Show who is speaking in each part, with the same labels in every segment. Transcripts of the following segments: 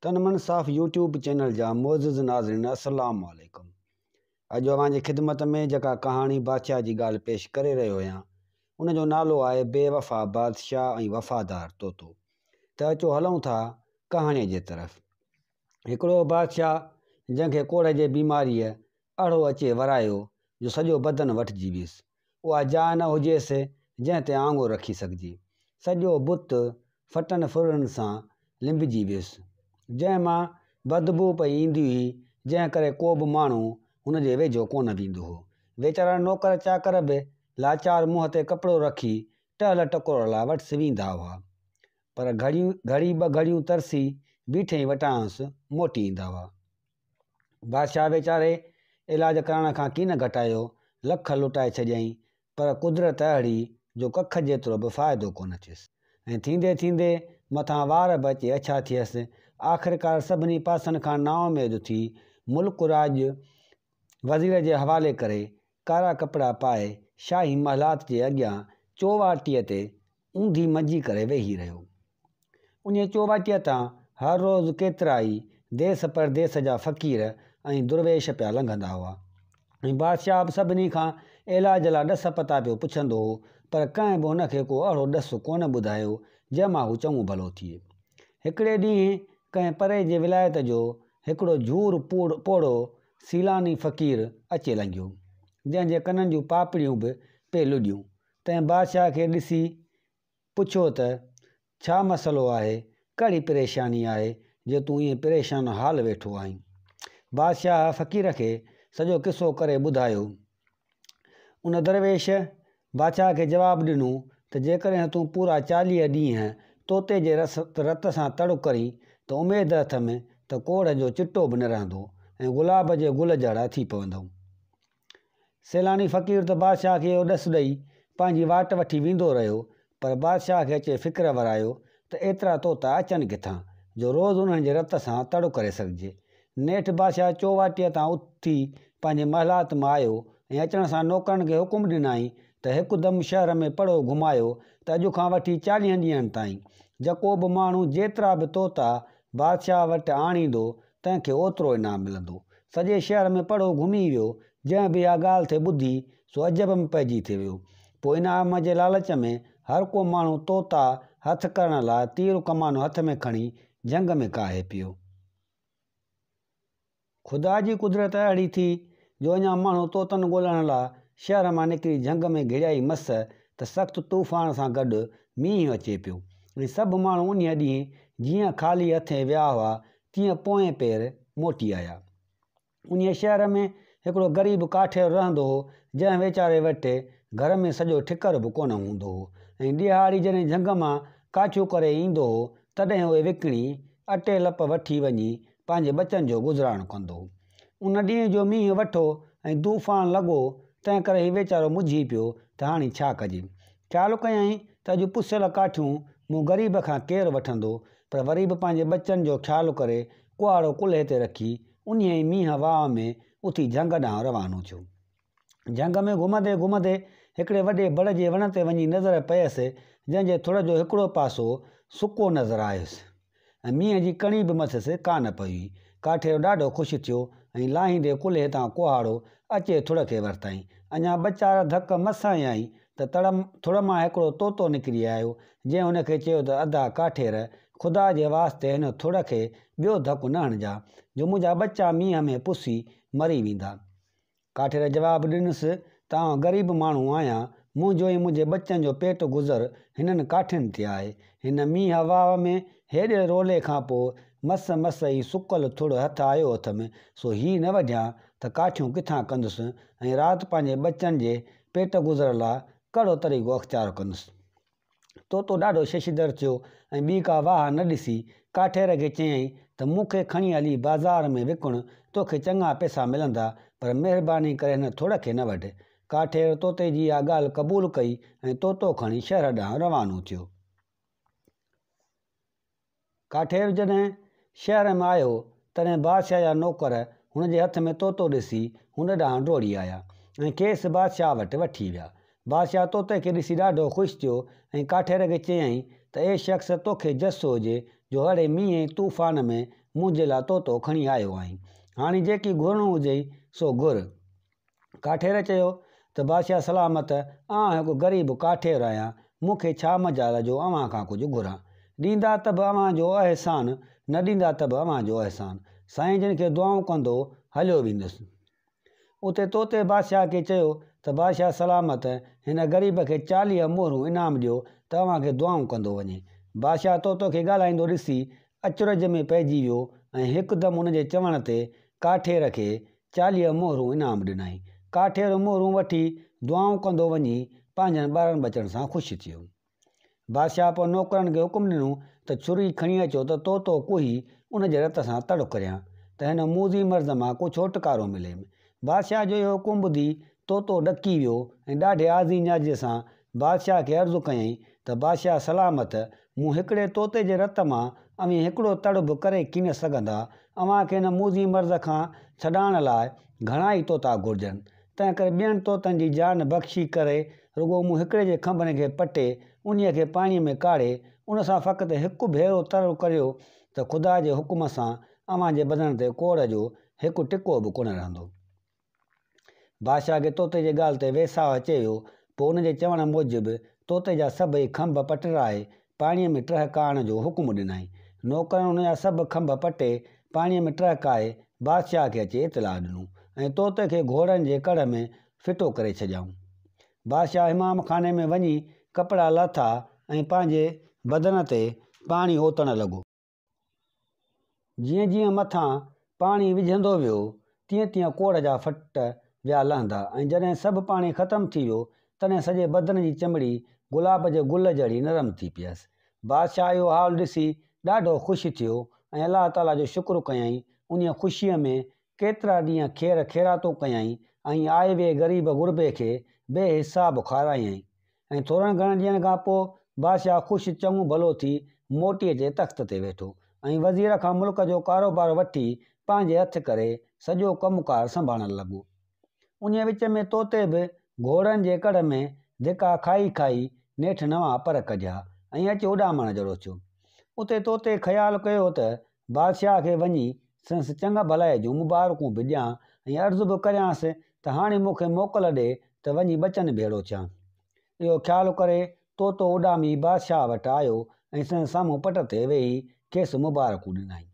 Speaker 1: تن من صاف يوٽيوب چينل جا معزز ناظرين السلام عليڪم. اڄ اوهان جي خدمت ۾ جيڪا ڪهاڻي بادشاهه جي ڳالهه پيش ڪري رهيو آهيان ان جو نالو آهي بي وفا بادشاهه ۽ وفادار طوطو. ته اچو هلون ٿا ڪهاڻيء جي طرف. هڪڙو بادشاهه جنهن کي ڪوڙهه جي بيماريء اهڙو اچي ورايو جو سڄو بدن وٺجي ويس. اها جاء نه هجيس جنهن تي آڱر رکي سگهجي. سڄو بت ڦٽن ڦرڙن سان لنبجي ويس، جنهن مان بدبوء پئي ايندي هئي، جنهن ڪري ڪو به ماڻهو هن جي ويجهو ڪونه ويندو هو. ويچارا نوڪر چاڪر به لاچار منهن تي ڪپڙو رکي ٽهل ٽڪور لاء وٽس ويندا هئا، پر گهڙي ٻه گهڙيون ترسي بيٺي ئي وٽانئس موٽي ايندا هئا. بادشاهه ويچاري علاج ڪرائڻ کان ڪين گهٽايو، لک لٽائي ڇڏيائين، پر قدرت اهڙي جو ڪک جيترو به فائدو ڪونه ٿيس ۽ ٿيندي ٿيندي مٿان وار به اچي اڇا ٿيس. آخرڪار سڀني پاسن کان نااميد ٿي ملڪ راڄ وزير جي حوالي ڪري ڪارا ڪپڙا پائي شاهي محلات جي اڳيان چوواٽيء تي اونڌي منجي ڪري ويهي رهيو. انهيء چوواٽيء تان هر روز ڪيترائي ديس پرديس جا فقير ۽ درويش پيا لنگهندا هئا ۽ بادشاهه به سڀني کان علاج لاء ڏس پتا پيو پڇندو هو، پر ڪنهن به هن کي ڪو اهڙو ڏس ڪونه ٻڌايو، جنهن مان هو چڱو ڀلو ٿئي. هڪڙي ڏينهن ڪنهن پري جي ولايت جو هڪڙو جهور پوڙهو سيلاني فقير اچي لنگهيو، جنهن جي ڪنن جون پاپڙيون به پئي لڏيون، تنهن بادشاهه کي ڏسي پڇيو ته، ڇا مسئلو آهي، ڪهڙي پريشاني آهي جو تون ائين پريشان حال ويٺو آهين؟ بادشاهه فقير کي سڄو قصو ڪري ٻڌايو. ان درويش بادشاهه کي جواب ڏنو ته جيڪڏهن تون پورا 40 ڏينهن طوطي جي رت سان تڙ ڪرين ته اميد اٿم ته ڪوڙهه جو چٽو به نه رهندو ۽ گلاب جي گل جهڙا ٿي پوندؤ. سيلاني فقير ته بادشاهه کي اهو ڏس ڏئي پنهنجي واٽ وٺي ويندو رهيو، پر بادشاهه کي اچي فڪر ورايو ته ايترا طوطا اچن ڪٿان، جو روز انهن جي رت سان تڙ ڪري سگهجي. نيٺ بادشاهه چوواٽيء تان اٿي پنهنجي محلات ۾ آيو ۽ اچڻ سان نوڪرن کي حڪم ڏنائين ته هڪدم شهر ۾ پڙهو گهمايو ته اڄ کان وٺي 40 ڏينهن تائين جيڪو به ماڻهو جيترا به طوطا بادشاهه وٽ آڻيندو تنهن کي اوترو انعام ملندو. سڄي شهر ۾ پڙهو گهمي ويو. جنهن به اها ڳالهه ٿي ٻڌي سو عجب ۾ پئجي ٿي ويو. پوء انعام جي لالچ ۾ هر ڪو ماڻهو طوطا هٿ ڪرڻ لاء تير ڪمانون هٿ ۾ کڻي جهنگ ۾ ڪاهي پيو. خدا جي قدرت اهڙي ٿي جو اڃا ماڻهو طوطن ڳولڻ لاء شهر مان نڪري جهنگ ۾ گهڙيا ئي مس ته سخت طوفان سان گڏ مينهن اچي پيو ۽ سڀ ماڻهو انهيء ڏينهن جيئن خالي هٿين ويا هئا تيئن پوئين پير موٽي آيا. انهيء شهر ۾ هڪڙو غريب ڪاٺير رهندو هو، جنهن ويچاري وٽ گهر ۾ سڄو ٺڪر به ڪونه هوندو هو ۽ ڏهاڙي جڏهن جهنگ مان ڪاٺيون ڪري ايندو هو، تڏهن اهي وڪڻي اٽي لپ وٺي وڃي پنهنجي ٻچن جو گذران ڪندو هو. ان ڏينهن جو مينهن وٺو ۽ طوفان لڳو، تنهن ڪري هي ويچارو منجهي پيو ته هاڻي ڇا ڪجي. خيال ڪيائين ته اڄ پسيل ڪاٺيون مون غريب کان ڪير وٺندو، پر وري به پنهنجي ٻچن جو خيال ڪري ڪهاڙو ڪلهي تي رکي انهيء ئي مينهن واء ۾ اٿي جهنگ ڏانهن روانو ٿيو. جهنگ ۾ گهمندي گهمندي هڪڙي وڏي بڙ جي وڻ تي وڃي نظر پيس، جنهن جي ٿڙ جو هڪڙو پاسو سڪو نظر آيس ۽ مينهن جي ڪڻي به مٿس ڪانه پئي هئي. ڪاٺيرو ڏاڍو خوش ٿيو ۽ لاهيندي ڪلهي تان ڪهاڙو اچي ٿڙ کي ورتائين. اڃا ٻه چار ڌڪ مس هنيائين ته ٿڙ مان هڪڙو طوطو نڪري آيو، جنهن هن کي چيو ته ادا ڪاٺير، خدا جي واسطي هن ٿڙ کي ٻيو ڌڪ نه هڻجان، جو منهنجا ٻچا مينهن ۾ پسي مري ويندا. ڪاٺير جواب ڏنس ته آئون غريب ماڻهو آهيان، منهنجو ۽ منهنجي ٻچن جو پيٽ گذر هنن ڪاٺين تي آهي. هن مينهن واء ۾ هيڏي رولي کان پوء مس مس هي سڪل ٿڙ هٿ آيو اٿم، سو هي نه وڍيان ته ڪاٺيون ڪٿان ڪندس ۽ رات پنهنجي ٻچن جي پيٽ گذر لاء ڪهڙو طريقو اختيار ڪندس. طوطو ڏاڍو ششدر ٿيو ۽ ٻي ڪا واهه نه ڏسي ڪاٺير کي چيائين ته مون کي کڻي هلي بازار ۾ وڪڻ، توکي چڱا پئسا ملندا، پر مهرباني ڪري هن ٿڙ کي نه وڍ. ڪاٺير طوطي جي اها ڳالهه قبول ڪئي ۽ طوطو کڻي شهر ڏانهن روانو ٿيو. ڪاٺير جڏهن شهر ۾ آيو، تڏهن بادشاهه جا نوڪر هن جي هٿ ۾ طوطو ڏسي هن ڏانهن ڊوڙي آيا ۽ کيس بادشاهه وٽ وٺي ويا. بادشاهه طوطي کي ڏسي ڏاڍو خوش ٿيو ۽ ڪاٺير کي چيائين ته اي شخص توکي جس هجي جو اهڙي مينهن ۽ طوفان ۾ منهنجي لاء طوطو کڻي آيو آهين. هاڻي جيڪي گهرڻو هجئي سو گهر. ڪاٺير چيو ته بادشاهه سلامت، آئون هڪ غريب ڪاٺير آهيان، مون کي ڇا مجال جو اوهان کان ڪجهه گهران. ڏيندا ته به اوهان جو احسان، نه ڏيندا ته به اوهان جو احسان. سائين جن کي دعائون ڪندو هليو ويندس. اتي طوطي بادشاهه کي چيو ته بادشاهه سلامت، هن غريب کي 40 مهرون انعام ڏيو ته اوهان کي دعائون ڪندو وڃي. بادشاهه طوطي کي ڳالهائيندو ڏسي اچرج ۾ پئجي ويو ۽ هڪدم ان جي چوڻ تي ڪاٺير کي 40 مهرون انعام ڏنائين. ڪاٺير مهرون وٺي دعائون ڪندو وڃي پنهنجن ٻارن ٻچن سان خوش ٿيو. بادشاهه پوء نوڪرن کي حڪم ڏنو ته ڇري کڻي اچو ته طوطو ڪهي ان جي رت سان تڙ ڪريان ته هن موذي مرض مان ڪو ڇوٽڪارو مليم. بادشاهه جو اهو حڪم ٻڌي طوطو ڏڪي ويو ۽ ڏاڍي آزي نيازيء سان بادشاهه کي عرض ڪيائين ته بادشاهه سلامت، مون هڪڙي طوطي جي رت مان اوهين هڪڙو تڙ به ڪري ڪين سگهندا، اوهان کي هن موذي مرض کان ڇڏائڻ لاء گهڻا ئي طوطا گهرجن، تنهنڪري ٻين طوطن جي جان بخشي ڪري رڳو مون هڪڙي جي کنڀن کي پٽي انهيء کي پاڻيء ۾ ڪاڙهي ان سان فقط هڪ ڀيرو تڙ ڪريو ته خدا جي حڪم سان اوهان جي بدن تي ڪوڙهه جو هڪ ٽڪو به ڪونه رهندو. بادشاهه کي طوطي جي ڳالهه تي ويساهه اچي ويو، پوء ان جي چوڻ موجب طوطي جا سڀئي کنڀ پٽرائي پاڻيء ۾ ٽهڪائڻ جو حڪم ڏنائين. نوڪرن ان جا سڀ کنڀ پٽي پاڻيء ۾ ٽهڪائي بادشاهه کي اچي اطلاع ڏنو ۽ طوطي کي گهوڙن جي ڪڙهه ۾ ڦٽو ڪري ڇڏيائون. بادشاهه حمام خاني ۾ وڃي ڪپڙا لاٿا ۽ پنهنجي بدن تي پاڻي اوتڻ لڳو. جيئن جيئن مٿان پاڻي وجهندو ويو، تيئن تيئن ڪوڙهه جا ڦٽ ويا لهندا ۽ جڏهن سڀ پاڻي ختم ٿي ويو، تڏهن سڄي بدن جي چمڙي گلاب جي گل جهڙي نرم ٿي پيس. بادشاهه اهو حال ڏسي ڏاڍو خوش ٿيو ۽ الله تعاليٰ جو شڪر ڪيائين. انهيء خوشيء ۾ ڪيترا ڏينهن خير خيراتون ڪيائين ۽ آئي وئي غريب غربي کي بي حساب کارايائين. ۽ ٿورن گهڻن ڏينهن کان پوء بادشاهه خوش چڱو ڀلو ٿي موٽي اچي تخت تي ويٺو ۽ وزير کان ملڪ جو ڪاروبار وٺي پنهنجي هٿ ڪري سڄو ڪم ڪار سنڀالڻ لڳو. انهيء وچ ۾ طوطي به گهوڙن جي ڪڙهه ۾ ڌڪا کائي کائي نيٺ نوان پر ڪڍيا ۽ اچي اڏامڻ جهڙو ٿيو. اتي طوطي خيال ڪيو ته بادشاهه کي وڃي سندس چڱ ڀلائيء جون مبارڪون به ڏيان ۽ عرض به ڪريانس ته هاڻي مون کي موڪل ڏي ته وڃي ٻچن ڀيڙو ٿيان. اهو خيال ڪري طوطو اڏامي بادشاهه وٽ آيو ۽ سندس سامهون پٽ تي ويهي کيس مبارڪون ڏنائين.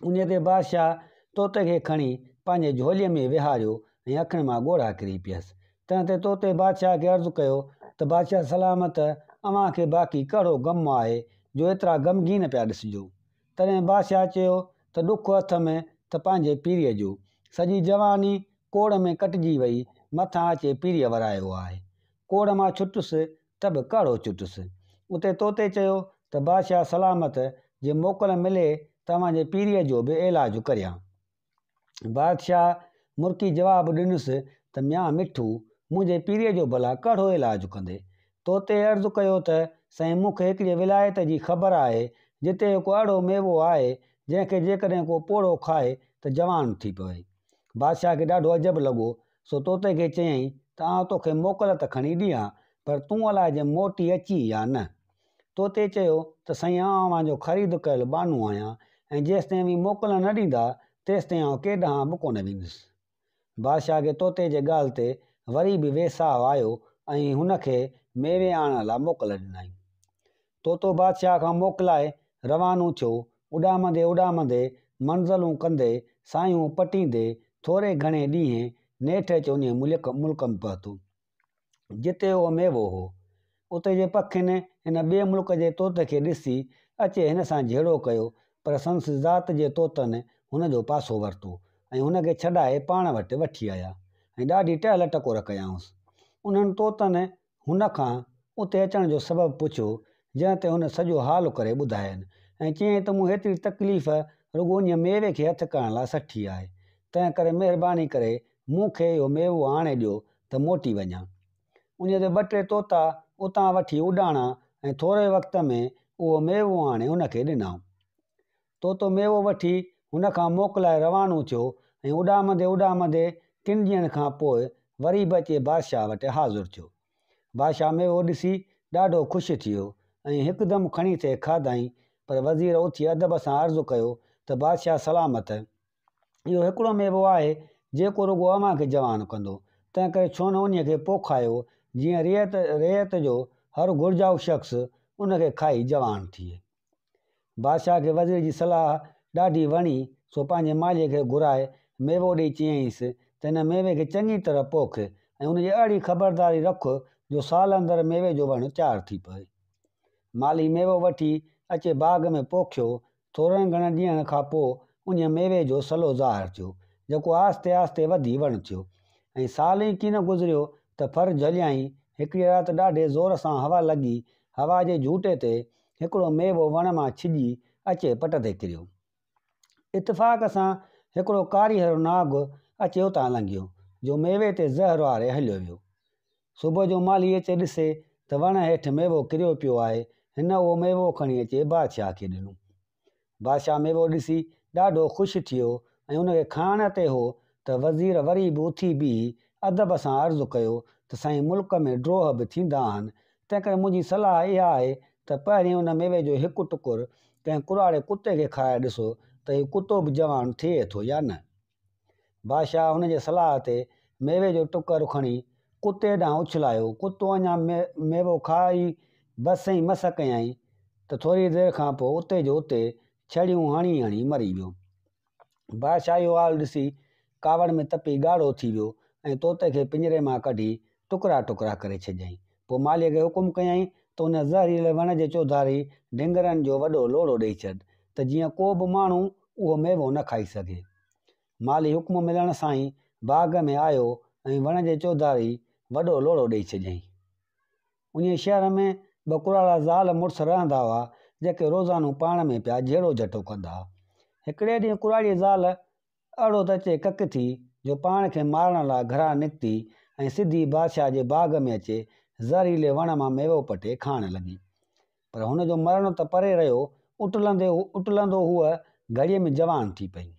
Speaker 1: انهيء تي بادشاهه طوطي کي کڻي پنهنجي جهوليء ۾ ويهاريو ۽ اکين مان ڳوڙها ڪري پيس. تنهن تي طوطي بادشاهه کي عرض ڪيو ته بادشاهه سلامت، اوهان کي باقي ڪهڙو غم آهي جو ايترا غمگين پيا ڏسجو؟ تڏهن بادشاهه چيو ته ڏک اٿم ته پنهنجي پيريء جو. سڄي جواني ڪوڙ ۾ ڪٽجي وئي، مٿان اچي پيريء ورايو آهي. ڪوڙ مان ڇٽس ته به ڪهڙو ڇٽس؟ اتي طوطي چيو ته بادشاهه سلامت، جي موڪل ملي ته اوهان جي پيريء جو به علاج ڪريان. بادشاهه مرڪي جواب ڏنس ته ميان مٺو، منهنجي پيريء جو ڀلا ڪهڙو علاج ڪندي؟ طوطي عرض ڪيو ته سائين مون کي هڪڙيء ولايت جي خبر آهي، جتي هڪ اهڙو ميوو آهي، جنهن کي جيڪڏهن ڪو پوڙهو کائي ته جوان ٿي پوي. بادشاهه کي ڏاڍو عجب لڳو، سو طوطي کي چيائين ته آئون توکي موڪل ته کڻي ڏيان، پر تون الائجي موٽي اچين يا نه؟ طوطي چيو ته سائين آئون اوهان جو خريد ڪيل ٻانهو آهيان ۽ جيستائين اوهين موڪل نه ڏيندا، تيستائين آئون ڪيڏانهن به ڪونه ويندس. بادشاهه کي طوطي جي ڳالهه تي وري به ويساهه آيو ۽ هن کي ميوي آڻڻ لاء موڪل ڏنائين. طوطو بادشاهه کان موڪلائي روانو ٿيو. اڏامندي اڏامندي، منزلون ڪندي، سايون پٽيندي، ٿوري گهڻي ڏينهين نيٺ اچي انهيء ملڪ ۾ پهتو. جتي اهو ميوو هو. اتي جي پکين هن ٻئي ملڪ جي طوطي کي ڏسي اچي هن سان جهيڙو ڪيو، پر سندس ذات جي طوطن هن جو پاسو ورتو ۽ هن کي ڇڏائي پاڻ وٽ وٺي آيا ۽ ڏاڍي ٽهل ٽڪور ڪيائونس. انهن طوطن هن کان اتي اچڻ جو سبب پڇيو، جنهن تي هن سڄو حال ڪري ٻڌاين ۽ چيائين ته مون هيتري تڪليف رڳو انهيء ميوي کي هٿ ڪرڻ لاء سٺي آهي، تنهن ڪري مهرباني ڪري مون کي اهو ميوو آڻي ڏيو ته موٽي وڃان. انهيء تي ٻه ٽي طوطا اتان وٺي اڏاڻا ۽ ٿوري وقت ۾ اهو ميوو آڻي هن کي ڏنائون. طوطو ميوو وٺي هن کان موڪلائي روانو ٿيو ۽ اڏامندي اڏامندي ڪن ڏينهن کان پوء وري به اچي بادشاهه وٽ حاضر ٿيو. بادشاهه ميوو ڏسي ڏاڍو خوش ٿيو ۽ هڪدم کڻي ٿي کاڌائين، پر وزير اٿي ادب سان عرض ڪيو ته ته بادشاهه سلامت! اهو هڪڙو ميوو آهي، جيڪو رڳو اوهان کي جوان ڪندو، تنهنڪري ڇو نه انهيء کي پوکايو، جيئن رعيت جو هر گهرجائو شخص ان کي کائي جوان ٿئي. بادشاهه کي وزير جي صلاح ڏاڍي وڻي، سو پنهنجي مالهيء کي گهرائي ميوو ڏيئي چيائينس ته هن ميوي کي چڱي طرح پوک ۽ ان جي اهڙي خبرداري رک جو سال اندر ميوي جو وڻ تيار ٿي پوي. مالهي ميوو وٺي اچي باغ ۾ پوکيو. ٿورن گهڻن ڏينهن کان پوء انهيء ميوي جو سلو ظاهر ٿيو، جيڪو آهستي آهستي وڌي وڻ ٿيو ۽ سال ئي ڪين گذريو ته ڦر جهليائين. هڪڙيء رات ڏاڍي زور سان هوا لڳي. هوا جي جهوٽي تي هڪڙو ميوو وڻ مان ڇڄي اچي پٽ تي ڪريو. اتفاق سان هڪڙو ڪاريهر ناگ اچي اتان لنگهيو، جو ميوي تي زهر واري هليو ويو. صبح جو مالهي اچي ڏسي ته وڻ هيٺ ميوو ڪريو پيو آهي. هن اهو ميوو کڻي اچي بادشاهه کي ڏنو. بادشاهه ميوو ڏسي ڏاڍو خوش ٿيو ۽ ان کي کائڻ تي هو ته وزير وري به اٿي بيهي ادب سان عرض ڪيو ته سائين ملڪ ۾ ڊوهه به ٿيندا آهن، تنهنڪري منهنجي صلاح اها آهي ته پهرين ان ميوي جو هڪ ٽڪر ڪنهن ڪراڙي ڪتي کي کارائي ڏسو ته هي ڪتو به جوان ٿئي ٿو يا نه. بادشاهه هن جي صلاح تي ميوي جو ٽڪر کڻي ڪتي ڏانهن اڇلايو. ڪتو اڃا ميوو کائي بس ئي مس ڪيائين ته ٿوريء دير کان پوء اتي جو اتي ڇڙيون هڻي هڻي مري ويو. بادشاهه اهو حال ڏسي ڪاوڙ ۾ تپي ڳاڙهو ٿي ويو ۽ طوطي کي پڃري مان ڪڍي ٽڪرا ٽڪرا ڪري ڇڏيائين. پوء مالهيء کي حڪم ڪيائين ته ان زهريلي وڻ جي چوڌاري ڍنگهرن جو وڏو لوڙهو ڏيئي ڇڏ ته جيئن ڪو به ماڻهو اهو ميوو نه کائي سگهي. مالهي حڪم ملڻ سان ئي باغ ۾ آيو ۽ وڻ جي چوڌاري وڏو لوڙهو ڏيئي ڇڏيائين. انهيء شهر ۾ ٻه ڪراڙا زال مڙس رهندا هئا، جيڪي روزانو پاڻ ۾ پيا جهيڙو جهٽو ڪندا ها. هڪڙي ڏينهن ڪراڙيء زال اهڙو ته اچي ڪڪ ٿي، جو پاڻ کي مارڻ لاء گهران نڪتي ۽ سڌي بادشاهه جي باغ ۾ اچي زهريلي وڻ مان ميوو پٽي کائڻ لڳي. پر هن جو مرڻ ته پري رهيو، اٽلندي اٽلندو هوء گهڙيء ۾ جوان ٿي پئي.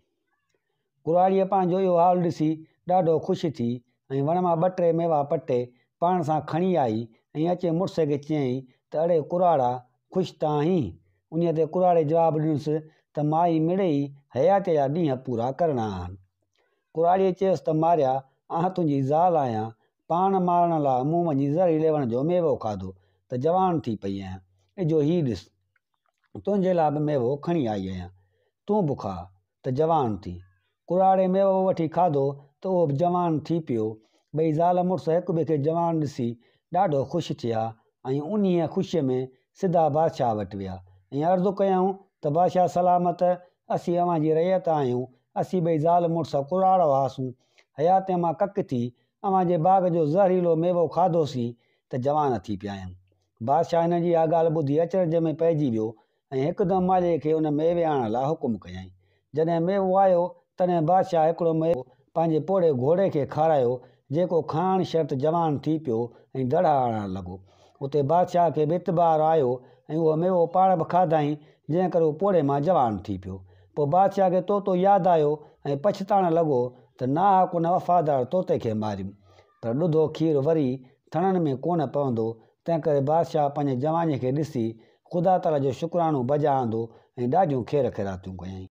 Speaker 1: ڪراڙيء پنهنجو اهو حال ڏسي ڏاڍو خوش ٿي ۽ وڻ مان ٻه ٽي ميوا پٽي پاڻ سان کڻي آئي ۽ اچي مڙس کي چيائين ته اڙي ڪراڙا، خوش ته آهين؟ انهيء تي ڪراڙي جواب ڏنس ته مائي مڙيئي حياتيء جا ڏينهن پورا ڪرڻا آهن. ڪراڙيء چيس ته ماريا، آنء تنهنجي زال آهيان، پاڻ مارڻ لاء مون وڃي زهريلي وڻ جو ميوو کاڌو ته جوان ٿي پئي آهيان. اجهو هي ڏس، تنهنجي لاء به ميوو کڻي آئي آهيان، تون به کاء ته جوان ٿي. ڪراڙي ميوو وٺي کاڌو ته اهو به جوان ٿي پيو. ٻئي زال مڙس هڪ ٻئي کي جوان ڏسي ڏاڍو خوش ٿيا ۽ انهيء خوشيء ۾ سڌا بادشاهه وٽ ويا ۽ عرض ڪيائون ته بادشاهه سلامت، اسين اوهان جي رعيت آهيون، اسين ٻئي زال مڙس ڪراڙا هئاسون، حياتيء مان ڪڪ ٿي اوهان جي باغ جو زهريلو ميوو کاڌوسين ته جوان ٿي پيا آهيون. بادشاهه هن جي اها ڳالهه ٻڌي اچرج ۾ پئجي ويو ۽ هڪدم مالهيء کي ان ميوي آڻڻ لاء حڪم ڪيائين. جڏهن ميوو آيو، تڏهن بادشاهه هڪڙو ميوو پنهنجي پوڙهي گهوڙي کي کارايو، جيڪو کائڻ شرط جوان ٿي پيو ۽ دڙها هڻڻ لڳو. اتي بادشاهه کي به اعتبار آيو ۽ اهو ميوو پاڻ به کاڌائين، جنهن ڪري هو پوڙهي مان جوان ٿي پيو. پوء بادشاهه کي طوطو ياد آيو ۽ پڇتائڻ لڳو ته ناحق ان وفادار طوطي کي ماريم. پر ڏڌو کير وري ٿڻن ۾ ڪونه پوندو، تنهنڪري بادشاهه پنهنجي جوانيء کي ڏسي خدا تعاليٰ جو شڪرانو بجا آندو ۽ ڏاڍيون خير خيراتون ڪيائين.